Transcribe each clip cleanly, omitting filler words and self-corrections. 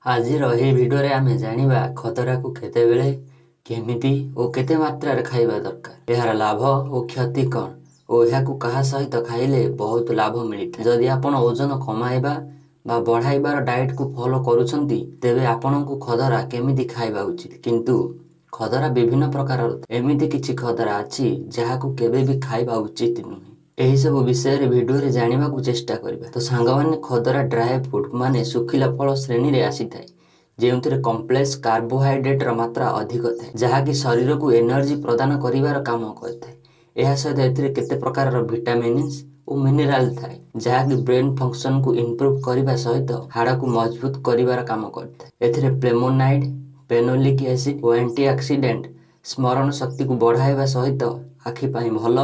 ଆଜିର ଏହି ଭିଡ଼ିଓରେ ଆମେ ଜାଣିବା ଖଦରାକୁ କେତେବେଳେ, କେମିତି ଓ କେତେ ମାତ୍ରାରେ ଖାଇବା ଦରକାର, ଏହାର ଲାଭ ଓ କ୍ଷତି କ'ଣ ଓ ଏହାକୁ କାହା ସହିତ ଖାଇଲେ ବହୁତ ଲାଭ ମିଳିଥାଏ। ଯଦି ଆପଣ ଓଜନ କମାଇବା ବା ବଢ଼ାଇବାର ଡାଏଟକୁ ଫଲୋ କରୁଛନ୍ତି, ତେବେ ଆପଣଙ୍କୁ ଖଦରା କେମିତି ଖାଇବା ଉଚିତ। କିନ୍ତୁ ଖଦରା ବିଭିନ୍ନ ପ୍ରକାରର, ଏମିତି କିଛି ଖଦରା ଅଛି ଯାହାକୁ କେବେ ବି ଖାଇବା ଉଚିତ ନୁହେଁ। ଏହିସବୁ ବିଷୟରେ ଭିଡ଼ିଓରେ ଜାଣିବାକୁ ଚେଷ୍ଟା କରିବା। ତ ସାଙ୍ଗମାନେ, ଖଦରା ଡ୍ରାଏ ଫ୍ରୁଟ୍ ମାନେ ଶୁଖିଲା ଫଳ ଶ୍ରେଣୀରେ ଆସିଥାଏ, ଯେଉଁଥିରେ କମ୍ପ୍ଲେକ୍ସ କାର୍ବୋହାଇଡ୍ରେଟର ମାତ୍ରା ଅଧିକ ଥାଏ, ଯାହାକି ଶରୀରକୁ ଏନର୍ଜି ପ୍ରଦାନ କରିବାର କାମ କରିଥାଏ। ଏହା ସହିତ ଏଥିରେ କେତେ ପ୍ରକାରର ଭିଟାମିନ୍ସ ଓ ମିନେରାଲ ଥାଏ, ଯାହାକି ବ୍ରେନ୍ ଫଙ୍କସନକୁ ଇମ୍ପ୍ରୁଭ କରିବା ସହିତ ହାଡ଼କୁ ମଜବୁତ କରିବାର କାମ କରିଥାଏ। ଏଥିରେ ଫ୍ଲେଭୋନଏଡ୍, ଫେନୋଲିକ୍ ଏସିଡ୍ ଓ ଆଣ୍ଟିଅକ୍ସିଡେଣ୍ଟ ସ୍ମରଣ ଶକ୍ତିକୁ ବଢ଼ାଇବା ସହିତ ଆଖି ପାଇଁ ଭଲ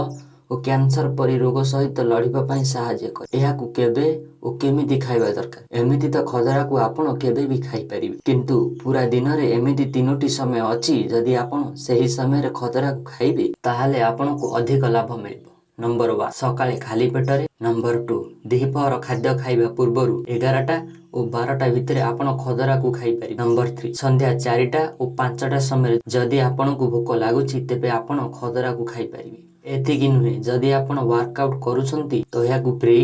ଓ କ୍ୟାନ୍ସର ପରି ରୋଗ ସହିତ ଲଢ଼ିବା ପାଇଁ ସାହାଯ୍ୟ କରେ। ଏହାକୁ କେବେ ଓ କେମିତି ଖାଇବା ଦରକାର? ଏମିତି ତ ଖଦରାକୁ ଆପଣ କେବେ ବି ଖାଇପାରିବେ, କିନ୍ତୁ ପୁରା ଦିନରେ ଏମିତି ତିନୋଟି ସମୟ ଅଛି, ଯଦି ଆପଣ ସେହି ସମୟରେ ଖଦରାକୁ ଖାଇବେ ତାହେଲେ ଆପଣଙ୍କୁ ଅଧିକ ଲାଭ ମିଳିବ। ନମ୍ବର 1, ସକାଳେ ଖାଲି ପେଟରେ। ନମ୍ବର 2, ଦ୍ୱିପହର ଖାଦ୍ୟ ଖାଇବା ପୂର୍ବରୁ 11ଟା ଓ 12ଟା ଭିତରେ ଆପଣ ଖଦରାକୁ ଖାଇପାରିବେ। ନମ୍ବର 3, ସନ୍ଧ୍ୟା 4ଟା ଓ 5ଟା ସମୟରେ ଯଦି ଆପଣଙ୍କୁ ଭୋକ ଲାଗୁଛି, ତେବେ ଆପଣ ଖଦରାକୁ ଖାଇପାରିବେ। ଏତିକି ନୁହେଁ, ଯଦି ଆପଣ ୱାର୍କଆଉଟ କରୁଛନ୍ତି ତ ଏହାକୁ ପ୍ରି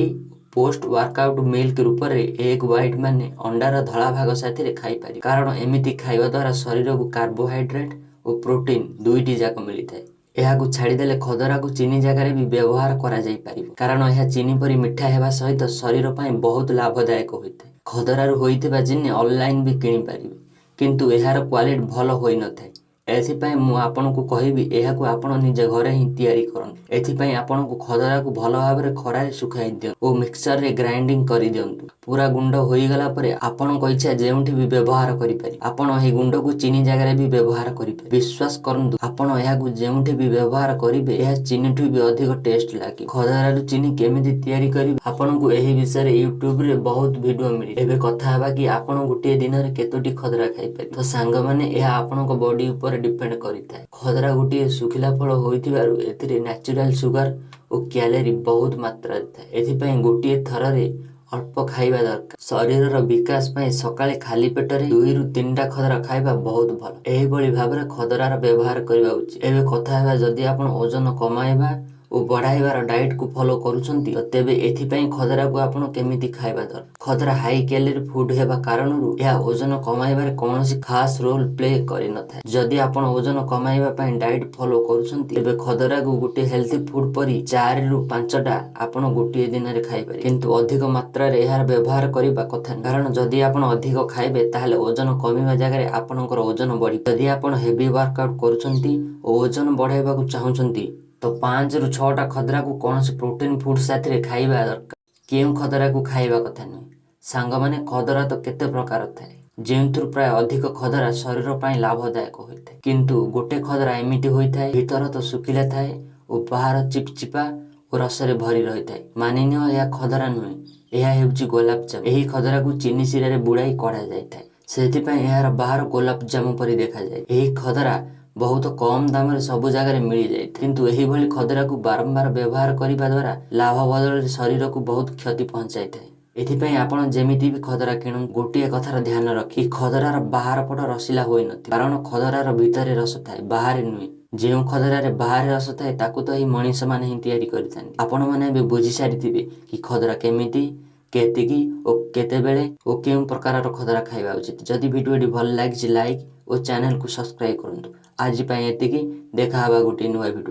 ପୋଷ୍ଟ ୱାର୍କଆଉଟ ମିଲ୍କ ରୂପରେ ଏଗ ହ୍ୱାଇଟ୍ ମାନେ ଅଣ୍ଡାର ଧଳା ଭାଗ ସାଥିରେ ଖାଇପାରିବେ, କାରଣ ଏମିତି ଖାଇବା ଦ୍ୱାରା ଶରୀରକୁ କାର୍ବୋହାଇଡ୍ରେଟ ଓ ପ୍ରୋଟିନ ଦୁଇଟି ଯାକ ମିଳିଥାଏ। ଏହାକୁ ଛାଡ଼ିଦେଲେ ଖଦରାକୁ ଚିନି ଜାଗାରେ ବି ବ୍ୟବହାର କରାଯାଇପାରିବ, କାରଣ ଏହା ଚିନି ପରି ମିଠା ହେବା ସହିତ ଶରୀର ପାଇଁ ବହୁତ ଲାଭଦାୟକ ହୋଇଥାଏ। ଖଦରାରୁ ହୋଇଥିବା ଚିନି ଅନଲାଇନ ବି କିଣିପାରିବେ, କିନ୍ତୁ ଏହାର କ୍ୱାଲିଟି ଭଲ ହୋଇନଥାଏ। ଏଥିପାଇଁ ମୁଁ ଆପଣଙ୍କୁ କହିବି, ଏହାକୁ ଆପଣ ନିଜ ଘରେ ହିଁ ତିଆରି କରନ୍ତୁ। ଏଥିପାଇଁ ଆପଣଙ୍କୁ ଖଦରାକୁ ଭଲ ଭାବରେ ଖରାରେ ଶୁଖାଇ ଦିଅନ୍ତୁ ଓ ମିକ୍ସରରେ ଗ୍ରାଇଣ୍ଡିଙ୍ଗ କରିଦିଅନ୍ତୁ। ପୁରା ଗୁଣ୍ଡ ହୋଇଗଲା ପରେ ଆପଣଙ୍କ ଇଚ୍ଛା ଯେଉଁଠି ବି ବ୍ୟବହାର କରିପାରିବେ। ଆପଣ ଏହି ଗୁଣ୍ଡକୁ ଚିନି ଜାଗାରେ ବି ବ୍ୟବହାର କରିପାରିବେ। ବିଶ୍ୱାସ କରନ୍ତୁ, ଆପଣ ଏହାକୁ ଯେଉଁଠି ବି ବ୍ୟବହାର କରିବେ, ଏହା ଚିନିଠୁ ବି ଅଧିକ ଟେଷ୍ଟ ଲାଗିବ। ଖଦରାରୁ ଚିନି କେମିତି ତିଆରି କରିବେ, ଆପଣଙ୍କୁ ଏହି ବିଷୟରେ ୟୁଟ୍ୟୁବରେ ବହୁତ ଭିଡ଼ିଓ ମିଳିବ। ଏବେ କଥା ହେବା କି ଆପଣ ଗୋଟିଏ ଦିନରେ କେତୋଟି ଖଦରା ଖାଇପାରିବେ। ତ ସାଙ୍ଗମାନେ, ଏହା ଆପଣଙ୍କ ବଡି ଉପରେ ଡିପେଣ୍ଡ କରିଥାଏ। ଖଦରା ଗୋଟିଏ ଶୁଖିଲା ଫଳ ହୋଇଥିବାରୁ ଏଥିରେ ନ୍ୟାଚୁରାଲ ସୁଗାର ଓ କ୍ୟାଲୋରୀ ବହୁତ ମାତ୍ରାରେ ଥାଏ। ଏଥିପାଇଁ ଗୋଟିଏ ଥରରେ ଅଳ୍ପ ଖାଇବା ଦରକାର। ଶରୀରର ବିକାଶ ପାଇଁ ସକାଳେ ଖାଲି ପେଟରେ 2ରୁ 3ଟା ଖଦରା ଖାଇବା ବହୁତ ଭଲ। ଏହିଭଳି ଭାବରେ ଖଦରାର ବ୍ୟବହାର କରିବା ଉଚିତ। ଏବେ କଥା ହେବା, ଯଦି ଆପଣ ଓଜନ କମାଇବା ଓ ବଢ଼ାଇବାର ଡାଏଟକୁ ଫଲୋ କରୁଛନ୍ତି, ତେବେ ଏଥିପାଇଁ ଖଦରାକୁ ଆପଣ କେମିତି ଖାଇବା ଦରକାର। ଖଦରା ହାଇ କ୍ୟାଲୋରୀ ଫୁଡ ହେବା କାରଣରୁ ଏହା ଓଜନ କମାଇବାରେ କୌଣସି ଖାସ ରୋଲ ପ୍ଲେ କରିନଥାଏ। ଯଦି ଆପଣ ଓଜନ କମାଇବା ପାଇଁ ଡାଏଟ ଫଲୋ କରୁଛନ୍ତି, ତେବେ ଖଦରାକୁ ଗୋଟିଏ ହେଲ୍ଥି ଫୁଡ ପରି 4ରୁ 5ଟା ଆପଣ ଗୋଟିଏ ଦିନରେ ଖାଇପାରିବେ, କିନ୍ତୁ ଅଧିକ ମାତ୍ରାରେ ଏହାର ବ୍ୟବହାର କରିବା କଥା ନୁହେଁ, କାରଣ ଯଦି ଆପଣ ଅଧିକ ଖାଇବେ ତାହେଲେ ଓଜନ କମିବା ଜାଗାରେ ଆପଣଙ୍କର ଓଜନ ବଢିବ। ଯଦି ଆପଣ ହେଭି ୱାର୍କଆଉଟ କରୁଛନ୍ତି ଓ ଓଜନ ବଢାଇବାକୁ ଚାହୁଁଛନ୍ତି, ତ 5ରୁ 6ଟା ଖଦରାକୁ କୌଣସି ପ୍ରୋଟିନ ଫୁଡ ସାଥିରେ ଖାଇବା ଦରକାର। କେଉଁ ଖଦରାକୁ ଖାଇବା କଥା ନୁହେଁ? ସାଙ୍ଗମାନେ, ଖଦରା ତ କେତେ ପ୍ରକାର ଥାଏ, ଯେଉଁଥିରୁ ପ୍ରାୟ ଅଧିକ ଖଦରା ଶରୀର ପାଇଁ ଲାଭଦାୟକ ହୋଇଥାଏ। କିନ୍ତୁ ଗୋଟେ ଖଦରା ଏମିତି ହୋଇଥାଏ, ଭିତର ତ ଶୁଖିଲା ଥାଏ ଓ ବାହାର ଚିପଚିପା ଓ ରସରେ ଭରି ରହିଥାଏ। ମାନିନିଅ, ଏହା ଖଦରା ନୁହେଁ, ଏହା ହେଉଛି ଗୋଲାପଜାମୁ। ଏହି ଖଦରାକୁ ଚିନି ଶିରାରେ ବୁଡ଼ାଇ କଢ଼ାଯାଇଥାଏ, ସେଥିପାଇଁ ଏହାର ବାହାର ଗୋଲାପଜାମୁ ପରି ଦେଖାଯାଏ। ଏହି ଖଦରା ବହୁତ କମ ଦାମରେ ସବୁ ଜାଗାରେ ମିଳିଯାଇଥାଏ, କିନ୍ତୁ ଏହିଭଳି ଖଦରାକୁ ବାରମ୍ବାର ବ୍ୟବହାର କରିବା ଦ୍ୱାରା ଲାଭ ବଦଳରେ ଶରୀରକୁ ବହୁତ କ୍ଷତି ପହଞ୍ଚାଇଥାଏ। ଏଥିପାଇଁ ଆପଣ ଯେମିତି ବି ଖଦରା କିଣନ୍ତୁ, ଗୋଟିଏ କଥାର ଧ୍ୟାନ ରଖି ଖଦରାର ବାହାର ପଟ ରସିଲା ହୋଇନଥିବ, କାରଣ ଖଦରାର ଭିତରେ ରସ ଥାଏ, ବାହାରେ ନୁହେଁ। ଯେଉଁ ଖଦରାରେ ବାହାରେ ରସ ଥାଏ, ତାକୁ ତ ଏହି ମଣିଷମାନେ ହିଁ ତିଆରି କରିଥାନ୍ତି। ଆପଣମାନେ ଏବେ ବୁଝି ସାରିଥିବେ କି ଖଦରା କେମିତି, କେତିକି ଓ କେତେବେଳେ ଓ କେଉଁ ପ୍ରକାରର ଖଦରା ଖାଇବା ଉଚିତ। ଯଦି ଭିଡ଼ିଓଟି ଭଲ ଲାଗିଛି, ଲାଇକ୍ ଓ ଚ୍ୟାନେଲକୁ ସବସ୍କ୍ରାଇବ କରନ୍ତୁ। ଆଜି ପାଇଁ ଏତିକି, ଦେଖା ହେବା ଗୋଟିଏ ନୂଆ ଭିଡ଼ିଓ।